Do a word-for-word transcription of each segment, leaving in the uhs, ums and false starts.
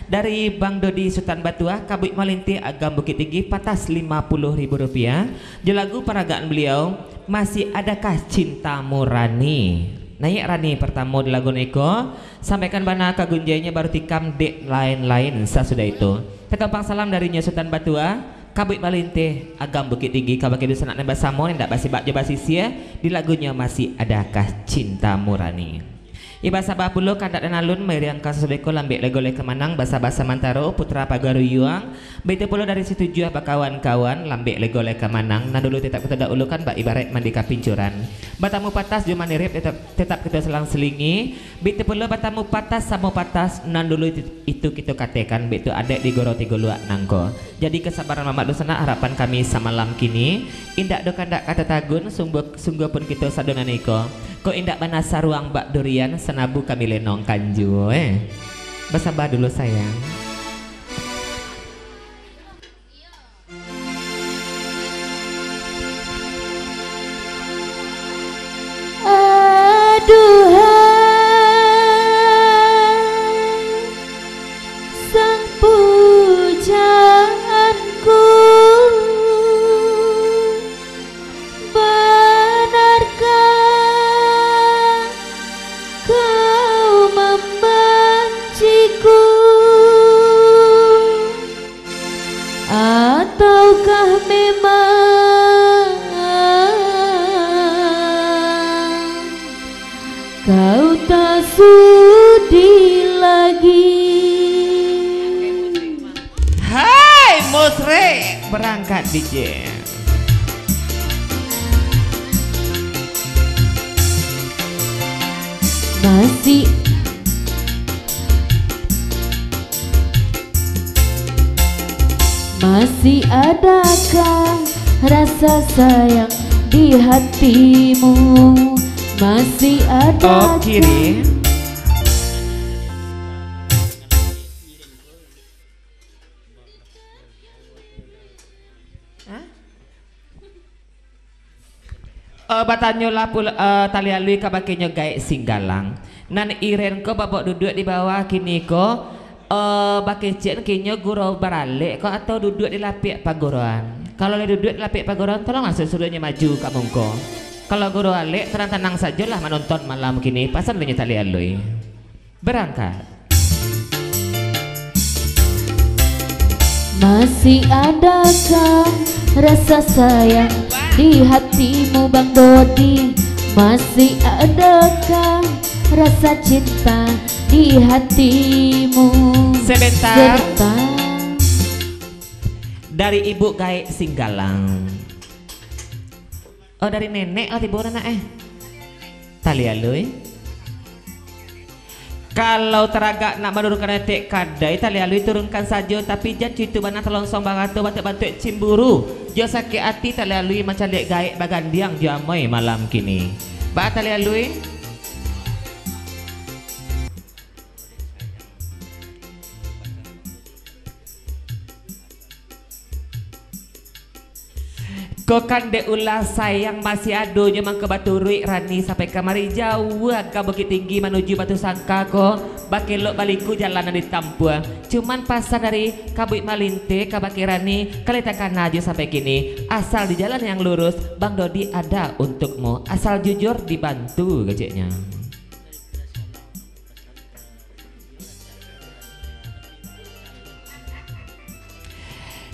Dari Bang Dodi Sutan Batua, Kabuik Malintih Agam Bukittinggi, patas lima puluh ribu rupiah. Jo lagu paragaan beliau, Masih Adakah Cintamu Rani. Naiak Rani partamo di lagu niko, sampaikan bana ka gunjainya baru tikam dek lain-lain sasudah itu. Tatumpang salam dari nyo Sutan Batua, Kabuik Malintih Agam Bukittinggi, kabake dunsanak nan basamo, indak basibak jo basisia, di lagunyo Masih Adakah Cintamu Rani. Iba saba pulo kandak dan alun, mairiang ka sasudah ko lambek lego lai ka manang, basa-basa mantaro, putra pagaruyuang, baitu pulo dari Situjuah bakawan-kawan, lambek lego lai ka manang, nan dulu tetap kito dahulukan, bak ibaraik mandi ka pincuran. Batamu patas jo manirip tetap, tetap kito selang-selingi, baitu pulo batamu patas samo patas, nan dulu itu, itu kito katekan, baitu adaik di Gurau Tigo Luak nangko. Jadi, kasabaran mamak dunsanak, harapan kami samalam kini, indak doh kandak ka tatagun, sungguah, sungguah pun kito sadonyo niko. Kok indak bana saruang bak durian, sanabu kami lenongkan juo, eh. Basaba dulu, sayang. Aduhai, sang pujaanku, banarkah kau mambanciku? Ataukah memang kau tak sudi lagi? Hai, Musrik, berangkat D J. Masih Masih adakah rasa sayang di hatimu? Masih adakah? Oke deh. Hah? Eh, batanyolah pul-, eh, Tali Alui kabake nyo Gaek Singgalang. Nan Iren ko babok duduak di bawah, kini ko, eh, bakecek kinyo gurau baralek ko atau duduak di lapiak paguroan. Kalau lah duduak di lapiak paguroan, tolonglah suruah-suruahnyo maju ka muko. Kalau gurau alek, tanang-tanang sajolah manonton malam kini, pasan dek nyo Tali Alui. Berangkat. Masih adakah rasa sayang di hatimu, Bang Dodi? Masih adakah rasa cinta di hatimu? Sebentar. Serta dari Ibu Gaek Singgalang. Oh, dari nenek lah tibo anak eh. Tali Alui. Kalau taragak nak manurunkan etek kadai, Tali Alui turunkan sajo, tapi jan cuitu bana talonsong barato bantuak-bantuak cimburu. Jo sakik ati Tali Alui mancaliak gaek bagandiang jo amoi malam kini. Ba Tali Alui. Ko kan dek ulah sayang masih ado nyo mangko baturuik Rani sampai kamari jauah ka Bukittinggi manuju Batusangka ko, bakelok baliku jalan nan ditampuah. Cuman pasan dari Kabuik Malinteh kabake Rani, ka lai takana jo sampai kini. Asal di jalan yang lurus, Bang Dodi ada untukmu. Asal jujur dibantu keceknyo.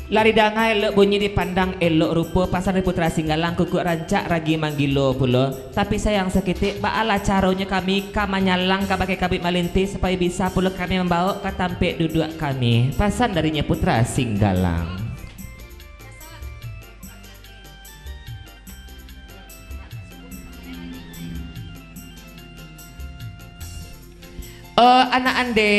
Lah didanga elok bunyi, dipandang elok rupo, pasan dari Putra Singgalang, kukuak rancak ragi manggilo pulo. Tapi sayang saketek, baalah caronyo kami ka manyalang kabake Kabuik Malinteh, supayo bisa pulo kami mambawok ka tampek duduak kami. Pasan darinyo Putra Singgalang. Eh, anak Ande,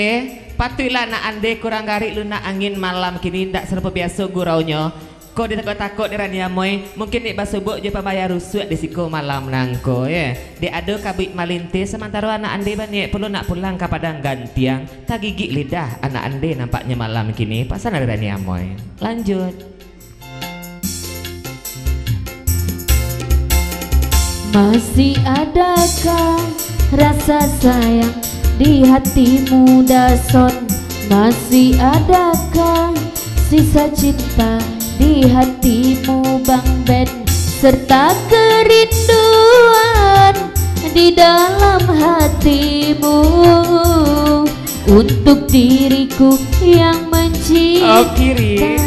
patuiklah anak Ande, kurang garik lunak angin malam kini, indak sarupo biaso guraunyo. Ko ditakok-takok di Rani Amoi, mungkin dek basubuak jo pambayar rusuak di siko malam nangko, ye. Dek ado Kabuik Malinteh, samantaro anak Ande baniaik pulo nak pulang ka Padang Gantiang, tagigik lidah anak Ande nampaknyo malam kini, pasan dari Rani Amoi. Lanjut. Masih adakah rasa sayang di hatimu, Dason? Masih adakah sisa cinta di hatimu, Bang Ben, serta kerinduan di dalam hatimu untuk diriku yang mencintai? Oh, kiri.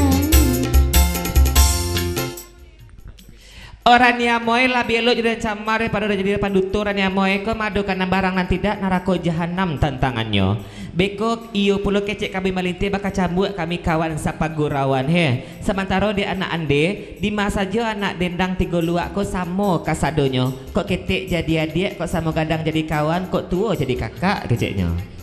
Oh, Rani Amoy labiah elok jadi camar daripado jadi panduto. Rani Amoy ko maadokan nan barang nan tidak, narako jahanam tantangannyo. Beko iyo pulo kecek Kabuik Malinteh bakacambuak kami kawan sapagurauan, he. Samantaro dek anak ande, dima sajo anak dendang tigo luak ko samo kasadonyo. Kok ketek jadi adiak, kok samo gadang jadi kawan, kok tuo jadi kakak, keceknyo.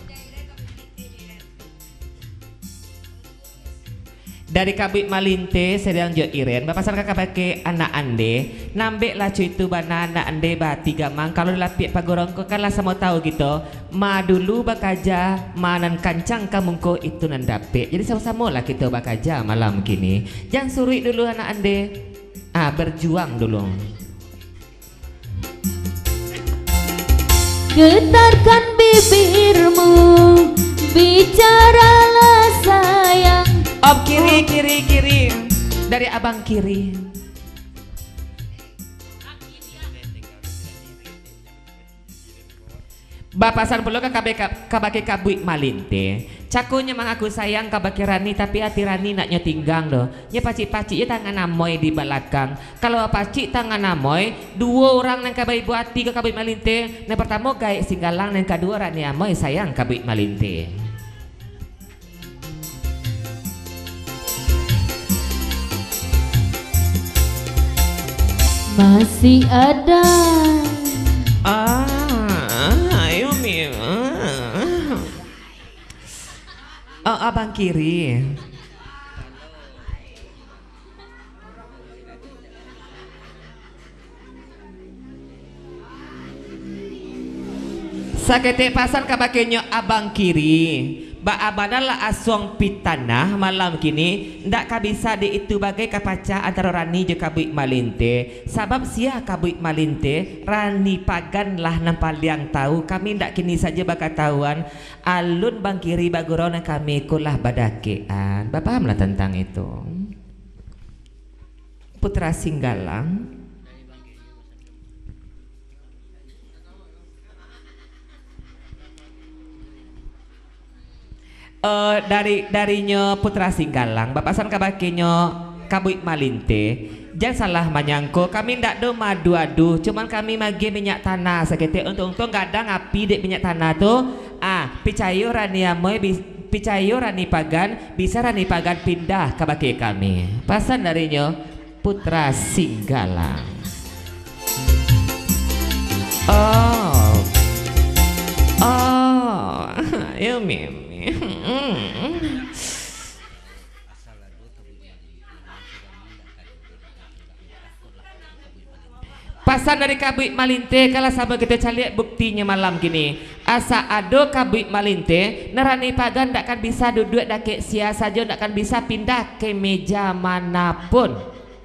Dari Kabuik Malinteh, Seriang jo Iren, bapasan ka kabake anak ande, nambek lah cuitu bana anak ande baati gamang, kalau di lapiak pagurauan ko kan lah samo tahu kito, ma dulu bakaja, ma nan kancang ka mungko itu nan dapek. Jadi samo-samo lah kito bakaja malam kini. Jan suruik dulu anak ande. Ah, berjuang dulu. Getarkan bibirmu, bicaralah sayang. Om kiri, kiri, kiri. Dari abang kiri. Bapasan pulo ka kabe-, ka-, kabake Kabuik Malinteh. Cakonyo mangaku sayang kabake Rani, tapi ati Rani ndak nyo tinggang doh. Nyo pacik-pacik jo tangan Amoy di balakang. Kalau pacik tangan Amoy, duo urang nan ka baibo ati ka Kabuik Malinteh. Nan partamo Gaek Singgalang, nan kaduo Rani Amoy sayang Kabuik Malinteh. Masih ada. Ah, ayo, Mi. Ah. Oh, abang kiri. Saketek pasan kabake nyo abang kiri. Baa bana lah asuang pitanah malam kini, ndak ka bisa di itu bagai ka pacah antaro Rani jo Kabuik Malinteh. Sabab sia Kabuik Malinteh, Rani Pagan lah nan paliang tahu. Kami ndak kini sajo bakatahuan, alun bang kiri bagurau nan kami ko lah badakekan. Bapahamlah tantang itu. Putra Singgalang. Eh, dari, darinyo Putra Singgalang, bapasan kabake nyo Kabuik Malinteh, jan salah manyangko, kami ndak do maadu-adu, cuman kami magiah minyak tanah saketek, untuang-untuang gadang api dek minyak tanah tu. Ah, picayo Rani Amoy, bi-, picayo Rani Pagan, bisa Rani Pagan pindah kabake kami. Pasan darinyo, Putra Singgalang. Oh. Oh. Yo, Mi, Mi. Pasan dari Kabuik Malinteh, kalau samo kito caliak buktinyo malam kini. Asa ado Kabuik Malinteh, Rani Pagan ndak kan bisa duduak dakek sia sajo, ndak kan bisa pindah ke meja manapun.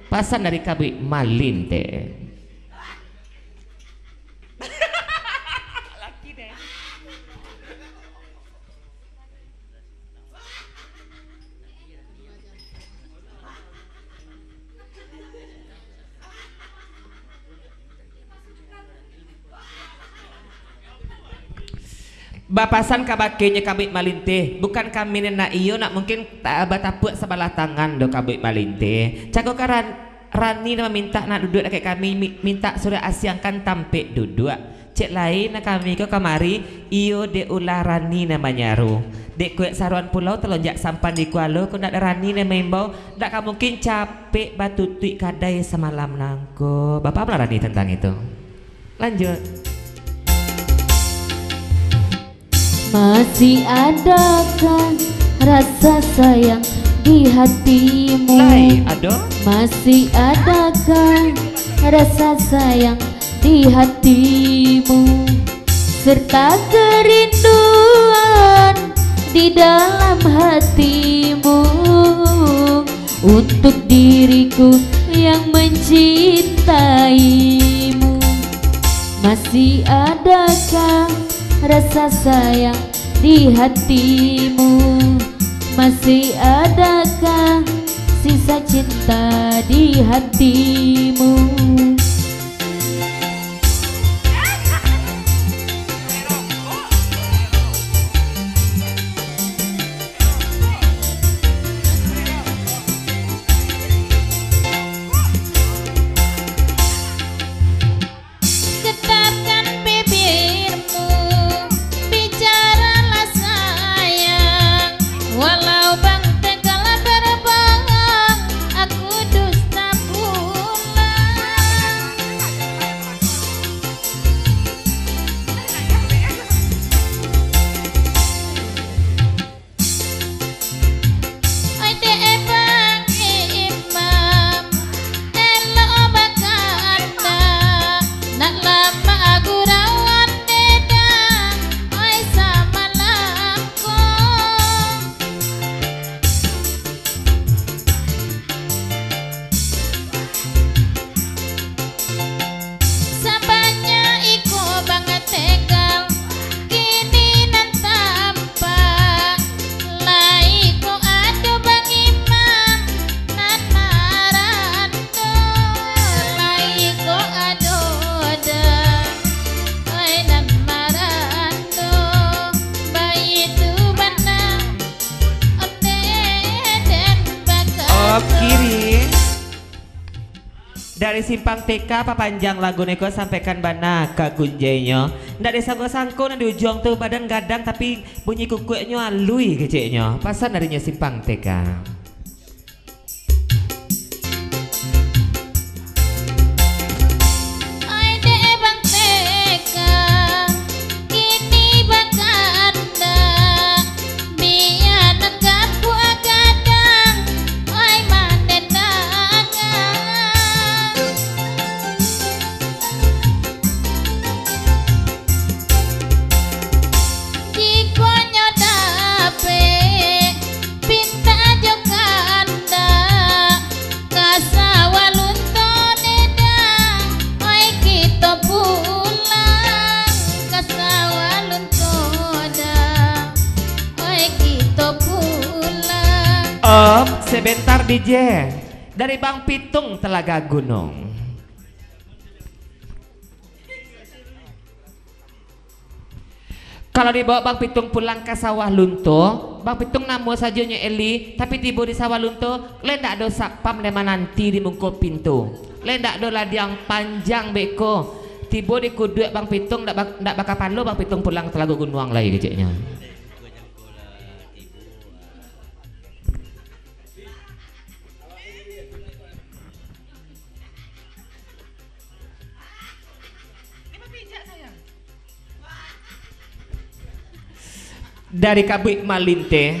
Pasan dari Kabuik Malinteh. Bapasan kabake nyo Kabuik Malinteh, bukan kami nan nak iyo, nak mungkin ta-, batapuak sabalah tangan doh Kabuik Malinteh. Cako ka Ran-, Rani nan mamintak nak duduak dakek kami, mi-, mintak suruah asiangkan tampek duduak. Cek lai nan kami ko kamari, iyo dek ulah Rani nan manyaru. Dek kuek saruan pulau talonjak sampan di kualo, ko ndak ado Rani nan maimbau, ndak ka mungkin capek batutuik kadai samalam nangko. Bapahamlah Rani tantang itu. Lanjut. Masih adakah rasa sayang di hatimu? Lai, ado? Masih adakah rasa sayang di hatimu, serta kerinduan di dalam hatimu untuk diriku yang mencintaimu? Masih adakah rasa sayang di hatimu? Masih adakah sisa cinta di hatimu? Getarkan bibirmu, bicaralah sayang. Walau bang tegal berbohong, aku dusta pulang. Oi dek Bang Imam, elok bakandak, nak lamak gurauan deda, oi samalam ko. Sabanyak iko bang tegal, kini nan tampak. Lai ko ado bang Imam nan marando, lai ko ado da, oi nan marando, baitu bana, onde den bakado. Oke, Ri. Dari Simpang T K, papanjang lagu niko, sampaikan bana ka kunjainyo. Ndak disangko-sangko nan di ujuang tu badan gadang, tapi bunyi kukuaknyo alui keceknyo. Pasan darinyo Simpang T K. Oi dek Bang T K, kini bakandak, bia nan kapuak gadang, oi mandendangan. Jikok nyo dapek, pintak jo kandak, ka sawah lunto deda, oi kito pulang. Ka sawah lunto da, oi kito pulang. Om, sebentar D J. Dari Bang Pitung, Telaga Gunung. Kalau dibawa Bang Pitung pulang ka sawah lunto, Bang Pitung namo sajo nyo Eli, tapi tibo di sawah lunto, lai ndak ado satpam nan mananti di muko pintu. Lai ndak ado ladiang panjang beko. Tibo di kuduak Bang Pitung, ndak ba-, ndak bakapalo Bang Pitung pulang Telago Gunuang lai keceknyo. Dari Kabuik Malinte.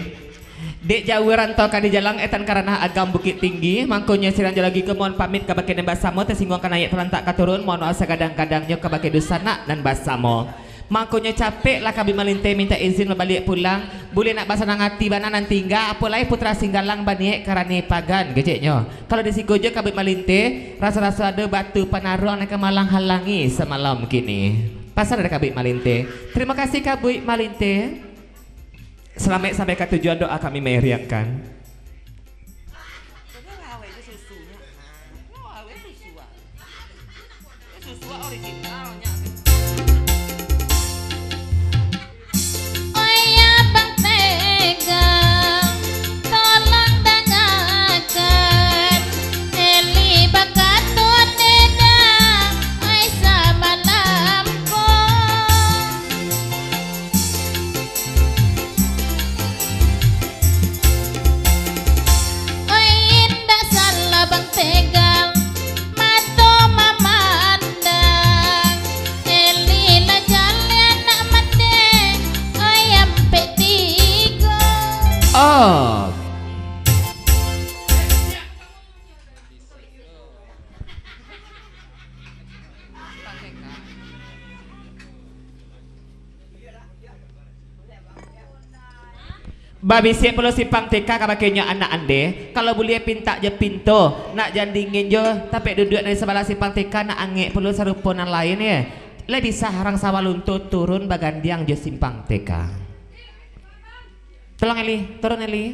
Dek jauah rantau ka dijalang, etan ka ranah agam Bukik Tinggi, mangkonyo sirang jo lagi ko mohon pamit kabake nan basamo, tasingguang ka naiak, talantak ka turun, mohon maoh sagadang-gadangnyo kabake dunsanak nan basamo. Mangkonyo capeklah Kabuik Malinte mintak izin babaliak pulang, buliah nak basanang ati bana nan tingga, apo lai Putra Singgalang baniaik ka Rani Pagan, keceknyo. Kalau di siko juo Kabuik Malinte, raso-raso ado batu panaruang nan ka malang-halangi samalam kini. Pasan dari Kabuik Malinte. Terima kasih Kabuik Malinte. Salamaik sampai ka tujuan, doa kami mairingan. Oi abang tegal, tolong dangakan, Eli bakato deda, oi samalam ko. Oi indak salah bang tegal, mato mamandang, Eli lah jaleh anak mande, oi ampek tigo. Oh. Babisiak pulo Simpang T K kabake nyo anak ande, kalau buliah pintak jo pinto, nak jan dingin jo tapek duduak nan di sabalah Simpang T K, nak angek pulo sarupo nan lain, ye. Lai bisa rang sawah lunto turun bagandiang jo Simpang T K. Tolong Eli, turun Eli.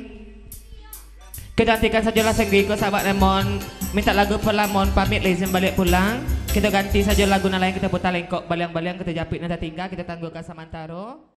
Kito nantikan sajolah sanggui ko, sahabat, nan mohon mintak lagu pulang, mohon pamit, lai izin baliak pulang. Kito ganti sajo lagu nan lain, kito puta lengkok baliang-baliang, kito japik nan tatingga, kito tangguhkan samantaro.